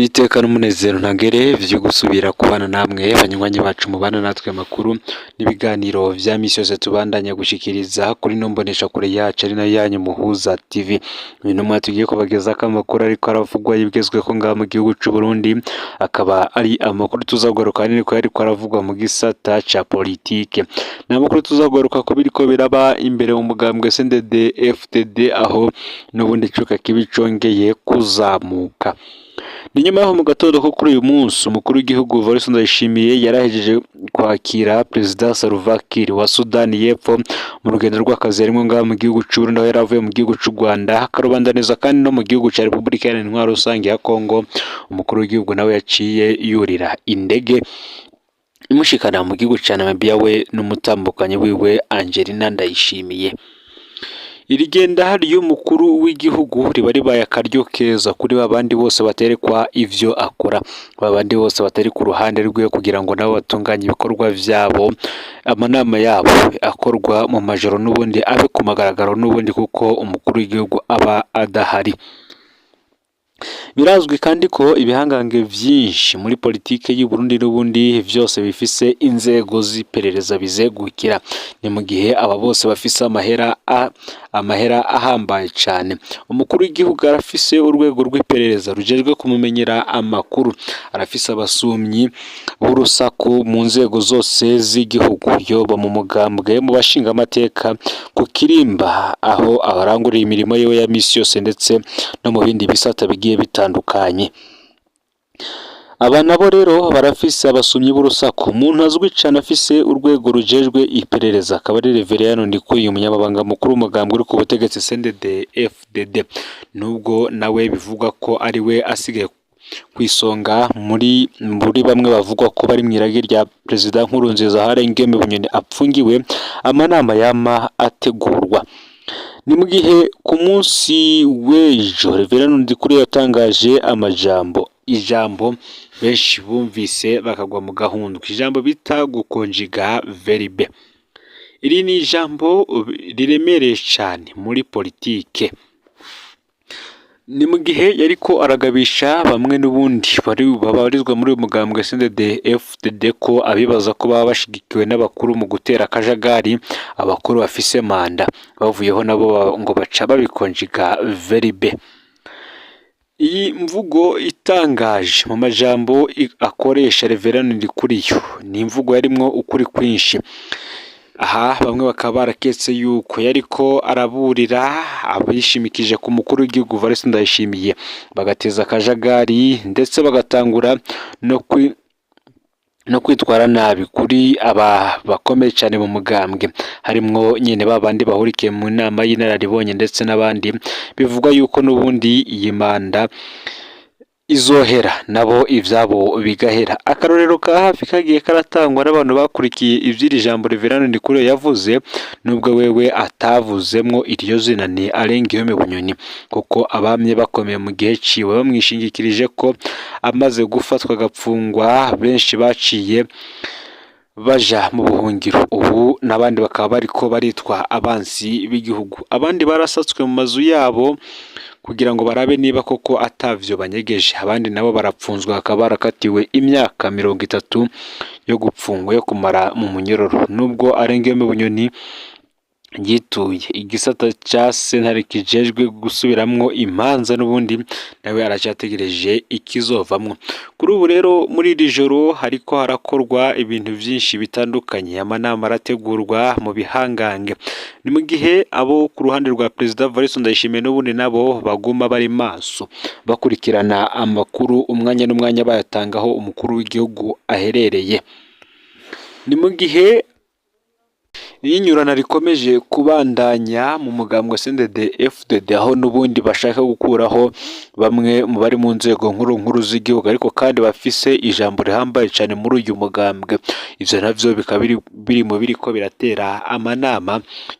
N'iteka n'umunezero ntangere vyo gusubira kubana namwe banywanyi bacu mubana natwe amakuru n'ibiganiro vya misi yose tubandanya gushikiriza kuri ino mboneshakure yacu ari nayo yanyu Muhuza TV. Uyu numwe tugiye kubagezako amakuru ariko aravugwa yibwezweko ngaha mu gihugu c'u Burundi, akaba ari amakuru tuzagaruka ahanini ko yariko aravugwa mu gisata ca politike. Ni amakuru tuzagaruka ko biriko biraba imbere mu mugambwe CNDD FDD, aho n'ubundi icuka kibi congeye kuzamuka. Ni nyuma y'aho mu gatondo ko kuri uyu munsi umukuru w'igihugu Evariste Ndayishimiye yarahejeje kwakira Perezida Salva Kiir wa Sudani y'Epfo mu rugendo rw'akazi yarimwo ngaha mu gihugu c'u Burundi, aho yari avuye mu gihugu c'u Rwanda akarubandaniza kandi no mu gihugu ca Repubulika Iharanira Intwaro Rusange ya Kongo. Umukuru w'igihugu nawe yaciye yurira indege imushikana mu gihugu ca Namibia, we n'umutambukanyi wiwe Angelina Ndayishimiye. Iri genda ry'umukuru w'igihugu riba ribaye akaryo keza kuri babandi bose baterekwa ivyo akora, babandi bose batari ku ruhande rwiwe, kugira ngo nabo batunganye ibikorwa vyabo, amanama yabo akorwa mu majoro n'ubundi abe ku magaragaro n'ubundi, kuko umukuru w'igihugu aba adahari. Birazwi kandi ko ibihangange vyinshi muri politike y'u Burundi n'ubundi vyose bifise inzego z'iperereza bizegukira. Ni mu gihe aba bose bafise amahera ahambaye cane. Umukuru w'igihugu arafise urwego rw'iperereza rujejwe kumumenyera amakuru, arafise abasumyi b'urusaku mu nzego zose z'igihugu, yoba mu mugambwe, mu bashingamateka, ku kirimba aho abarangurira imirimo yiwe ya misi yose, ndetse no mu bindi bisata bigiye bitandukanye. Aba nabo rero barafise abasumyi b'urusaku. Umuntu azwi cane afise urwego rujejwe iperereza akaba ari Reveriyano Ndikuye, umunyamabanga mukuru w'umugambwe uri ku butegetsi CNDD FDD, nubwo nawe bivugwa ko ari we asigaye kw'isonga muri bamwe bavugwa ko bari mw'irage rya Perezida Nkurunziza, aho Bunyoni apfungiwe, amanama yama ategurwa. Ni mu gihe ku munsi w'ejo Reveriyano Ndikuriyo yatangaje amajambo, ijambo benshi bumvise bakagwa mu gahundwe, ijambo bita gukonjiga verbe. Iri ni ijambo riremereye cane muri politike. Ni mu gihe yariko aragabisha bamwe n'ubundi babarizwa muri uyu mugambwe CNDD FDD ko abibaza ko baba bashigikiwe n'abakuru mu gutera akajagari, abakuru bafise manda bavuyeho nabo ngo baca babikonjiga verbe. Iyi mvugo itangaje mu majambo akoresha Reveriyano Ndikuriyo ni imvugo yarimwo ukuri kwinshi. Aha bamwe bakaba baraketse yuko yariko araburira abishimikije ku mukuru w'igihugu Evariste Ndayishimiye, bagateza akajagari ndetse bagatangura no kwitwara nabi kuri aba bakomeye cyane mu mugambwe, harimwo nyene babandi bahurikiye mu nama y'inararibonye ndetse n'abandi bivugwa yuko n'ubundi iyi manda izohera nabo ivyabo bigahera. Akarorero ka hafi kagiye karatangwa n'abantu bakurikiye ivy'iri jambo Reveriyano Ndikuriyo yavuze, nubwo wewe atavuzemwo iryo zina, ni Alain Guillaume Bunyoni, kuko abamye bakomeye mu gihe ciwe bamwishingikirije ko amaze gufatwa agapfungwa, benshi baciye baja mu buhungiro, ubu n'abandi bakaba bariko baritwa abansi b'igihugu. Abandi barasatswe mu mazu yabo kugira ngo barabe niba koko atavyo banyegeje, abandi nabo barapfunzwe, bakaba barakatiwe imyaka 30 yo gupfungwa, yo kumara mu munyororo. Nubwo Alain Guillaume Bunyoni yituye igisata ca sentare kijejwe gusubiramwo imanza, n'ubundi nawe aracyategereje ikizovamwo. Kuri ubu rero muri iri joro hariko harakorwa ibintu vyinshi bitandukanye, amanama arategurwa mu bihangange. Ni mu gihe abo ku ruhande rwa Perezida Evariste Ndayishimiye n'ubundi nabo baguma bari maso, bakurikirana amakuru umwanya n'umwanya, bayatangaho umukuru w'igihugu aherereye. Ni mu gihe iyinyurana rikomeje kubandanya mu mugambwe CNDD FDD, aho n'ubundi bashaka gukuraho bamwe mu bari mu nzego nkuru nkuru z'igihugu ariko kandi bafise ijambo rihambaye cyane muri uyu mugambwe. Ivyo navyo bikaba biri mu biriko biratera amanama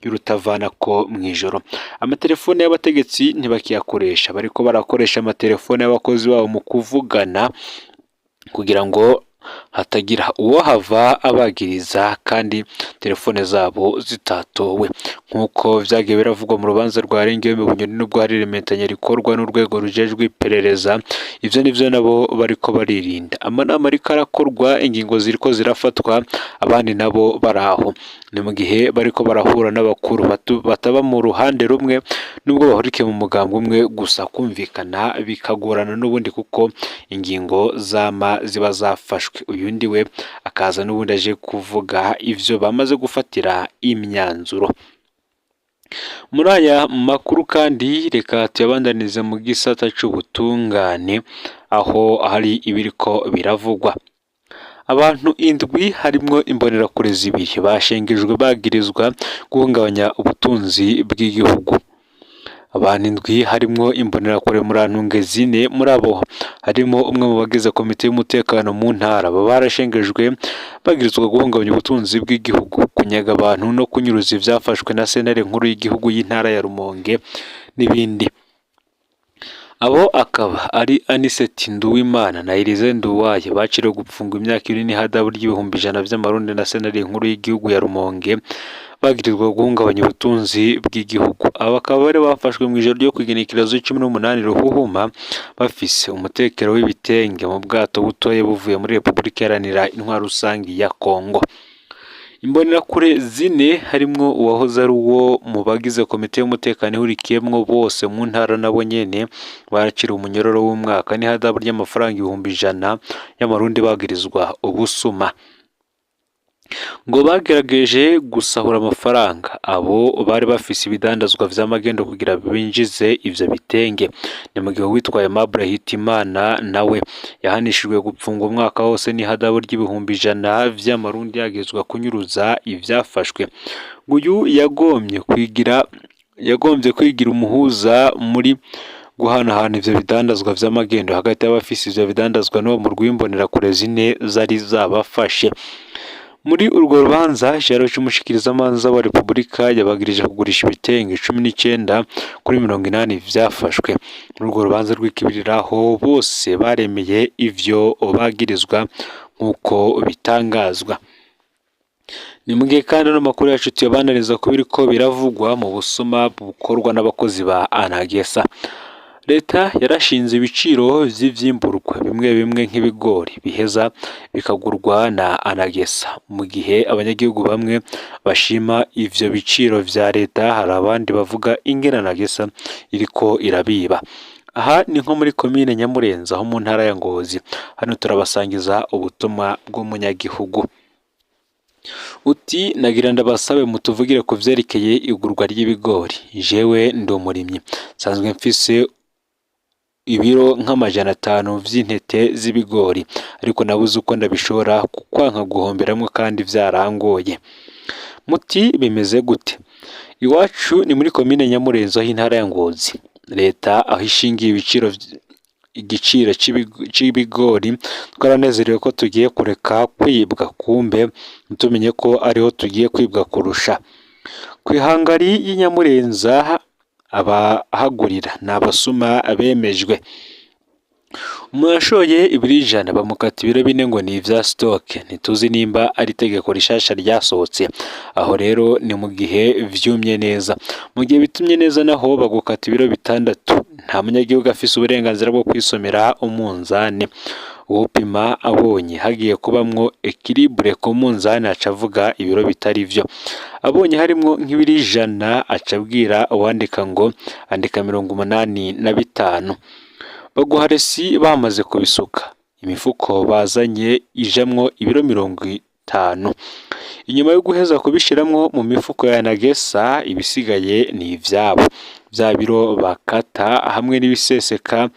y'urutavanako mw'ijoro. Amatelefone y'abategetsi ntibakiyakoresha, bariko barakoresha amatelefone y'abakozi babo mu kuvugana kugira ngo hatagira uwohava abagiriza kandi telefone zabo zitatowe, nk'uko vyagiye biravugwa mu rubanza rwa Rengeyo Bunyoni. Nubwo hari irementanya rikorwa n'urwego rujejwe iperereza, ivyo nivyo nabo bariko baririnda. Amanama ariko arakorwa, ingingo ziriko zirafatwa, abandi nabo baraho. Ni mu gihe bariko barahura n'abakuru bataba mu ruhande rumwe, nubwo bahurikiye mu mugambwe umwe, gusa kumvikana bikagorana n'ubundi kuko ingingo zama ziba zafashwe. Uyundi we akaza n'ubundi aje kuvuga ivyo bamaze gufatira imyanzuro. Muri aya makuru kandi reka tuyabandanize mu gisata c'ubutungane, aho hari ibiriko biravugwa. Abantu 7 harimwo imbonerakure 2 bashengejwe bagirizwa guhungabanya ubutunzi bw'igihugu. Abantu 7 harimwo imbonerakure murantunge 4, muri abo harimo umwe mu bagize komite y'umutekano mu ntara, baba barashengejwe bagirizwa guhungabanya ubutunzi bw'igihugu, kunyaga abantu no kunyuruza ivyafashwe na sentare nkuru y'igihugu y'intara ya Rumonge n'ibindi. Abo akaba ari Aniseti Nduwimana na Elise Nduwaye, baciriwe gupfungwa imyaka 4 n'ihadabu ry'ibihumbi 100 vy'amarundi na sentare nkuru y'igihugu ya Rumonge, bagirizwa guhungabanya ubutunzi bw'igihugu. Aba bakaba bari bafashwe mw'ijoro ryo kw'igenekerezo 18 Ruhuhuma, bafise umutekero w'ibitenge mu bwato butoya buvuye muri Repubulika Iharanira Intwaro Rusangi ya Kongo. Imbonerakure 4 harimwo uwahoze ari uwo mu bagize komite y'umutekano ihurikiyemwo bose mu ntara, nabo nyene baraciriwe umunyororo w'umwaka n'ihadabu ry'amafaranga 100,000 y'amarundi, bagirizwa ubusuma. Ngo bagerageje gusahura amafaranga abo bari bafise ibidandazwa vy'amagendo kugira binjize ivyo bitenge. Ni mu gihe uwitwa Aimable Hitimana nawe yahanishijwe gupfungwa umwaka wose n'ihadabu ry'ibihumbi 100 vy'amarundi, yagirizwa kunyuruza ivyafashwe. Uyu yagomvye kwigira umuhuza muri guhanahana ivyo bidandazwa vy'amagendo hagati y'abafise ivyo bidandazwa n'uwo murwi w'imbonerakure 4 zari zabafashe. Muri urwo rubanza, icaro c'umushikirizamanza wa Repubulika yabagirije kugurisha ibitenge 19 kuri 80 vyafashwe. Muri urwo rubanza rw'ikibiriraho bose baremeye ivyo bagirizwa nk'uko bitangazwa. Ni mu gihe kandi ano makuru yacu tuyabandaniriza ku biriko biravugwa mu busuma bukorwa n'abakozi ba Anagesa. Leta yarashinze ibiciro vy'ivyimburwa bimwe bimwe nk'ibigori biheza bikagurwa na Anagesa. Mu gihe abanyagihugu bamwe bashima ivyo biciro vya leta, hari abandi bavuga ingene Anagesa iriko irabiba. Aha ni nko muri komine Nyamurenza ho mu ntara ya Ngozi. Hano turabasangiza ubutumwa bw'umunyagihugu. Uti nagira ndabasabe mutuvugire ku vyerekeye igurwa ry'ibigori. Jewe ndi umurimyi, nsanzwe mfise ibiro nk'500 vy'intete z'ibigori, ariko nabuze uko ndabishora kukwanka guhomberamwo kandi vyarangoye. Muti bimeze gute? Iwacu ni muri komine Nyamurenzo y'intara ya Ngozi. Leta aho ishingiye ibiciro, igiciro c'ibigori, twaranezerewe ko tugiye kureka kwibwa, kumbe ntitumenye ko ariho tugiye kwibwa kurusha. Kw'ihangari y'Inyamurenza abahagurira ni abasuma bemejwe. Umuntu ashoye ibiro 100 bamukata ibiro 4 ngo ni ivya stock, ntituzi nimba ari itegeko rishasha ryasohotse. Aho rero ni mu gihe vyumye neza. Mu gihe bitumye neza naho bagukata ibiro 6. Nta munyagihugu afise uburenganzira bwo kwisomera umunzane. Uwupima abonye hagiye kubamwo équilibre ku munzane aca avuga ibiro bitari vyo. Abonye harimwo nk'ibiro 100 aca abwira uwandika ngo andika 85. Baguha resi bamaze kubisuka. Imifuko bazanye ijamwo ibiro 50. Inyuma yo guheza kubishiramwo mu mifuko ya Nagesa, ibisigaye ni ivyabo. Vya biro bakata hamwe n'ibiseseka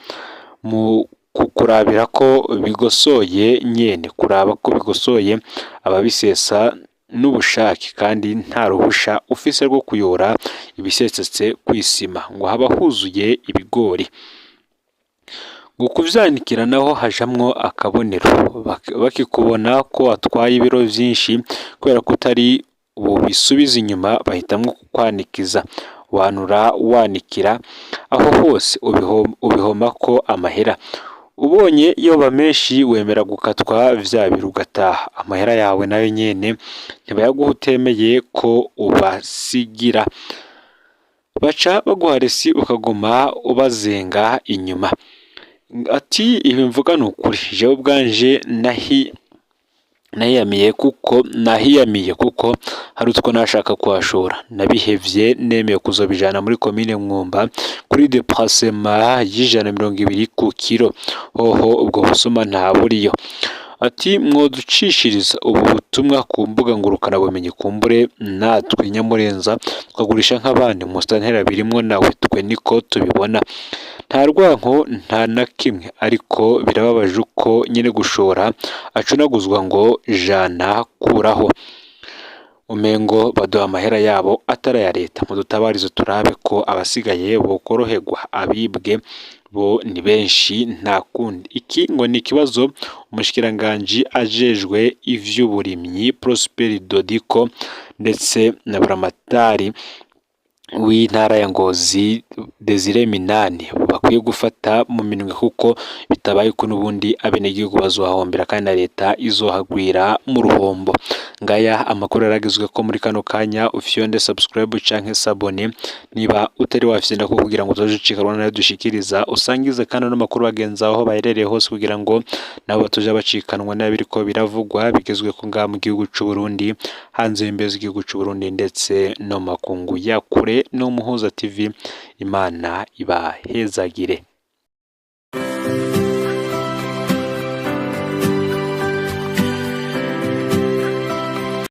mu kukurabira ko bigosoye nyene, kuraba ko bigosoye ababisesa n'ubushake, kandi nta ruhusha ufise rwo kuyora ibisesetse kw'isima, ngo haba huzuye ibigori. Ngo kuvyanikira naho hajamwo akabonero, bakikubona ko watwaye ibiro vyinshi kubera ko utari bubisubize inyuma, bahitamwo kukwanikiza. Wanura wanikira aho hose ubihomako amahera. Ubonye yoba menshi wemera gukatwa vya biri ugataha, amahera yawe nayo nyene ntibayaguha utemeye ko ubasigira, baca baguha resi ukaguma ubazenga inyuma. Ati ibi mvuga ni ukuri, jewe ubwanje nahiyamiye kuko hari utwo nashaka kuhashora, nabihevye nemeye kuzobijana muri komine Mwumba kuri déplacement y'120 ku kiro, hoho ubwo busuma nta buriyo. Ati mwoducishiriza ubu butumwa ku mbuga ngurukanabumenyi, kumbure natwe Nyamurenza tukagurisha nk'abandi, musitanteri abirimwo nawe, twe niko tubibona. Nta rwanko nta na kimwe, ariko birababaje uko nyene gushora acunaguzwa ngo jana kuraho, umengo baduha amahera yabo atari aya leta. Mudutabarize turabe ko abasigaye bokoroherwa, abibwe bo ni benshi nta kundi. Iki ngo ni ikibazo umushikiranganji ajejwe ivy'uburimyi Prosper Dodiko ndetse na buramatari w'intara ya Ngozi Desire Minani bakwiye gufata mu minwe, kuko bitabaye uko n'ubundi abenegihugu bazohahombera kandi na leta izohagwira mu ruhombo. Ngaya amakuru yaragezwe ko muri kano kanya. Ufyonde subscribe canke s'abonner niba utari wafyonda ko kugira ngo utaje ucikanwa nayo dushikiriza, usangize kandi ano makuru bagenzi aho baherereye hose kugira ngo nabo batoja bacikanwa n'ibiriko biravugwa bigezwe ko ngaha mu gihugu c'u Burundi, hanze y'imbibe z'igihugu c'u Burundi ndetse no mu makungu ya kure. No Muhuza TV, Imana ibahezagire.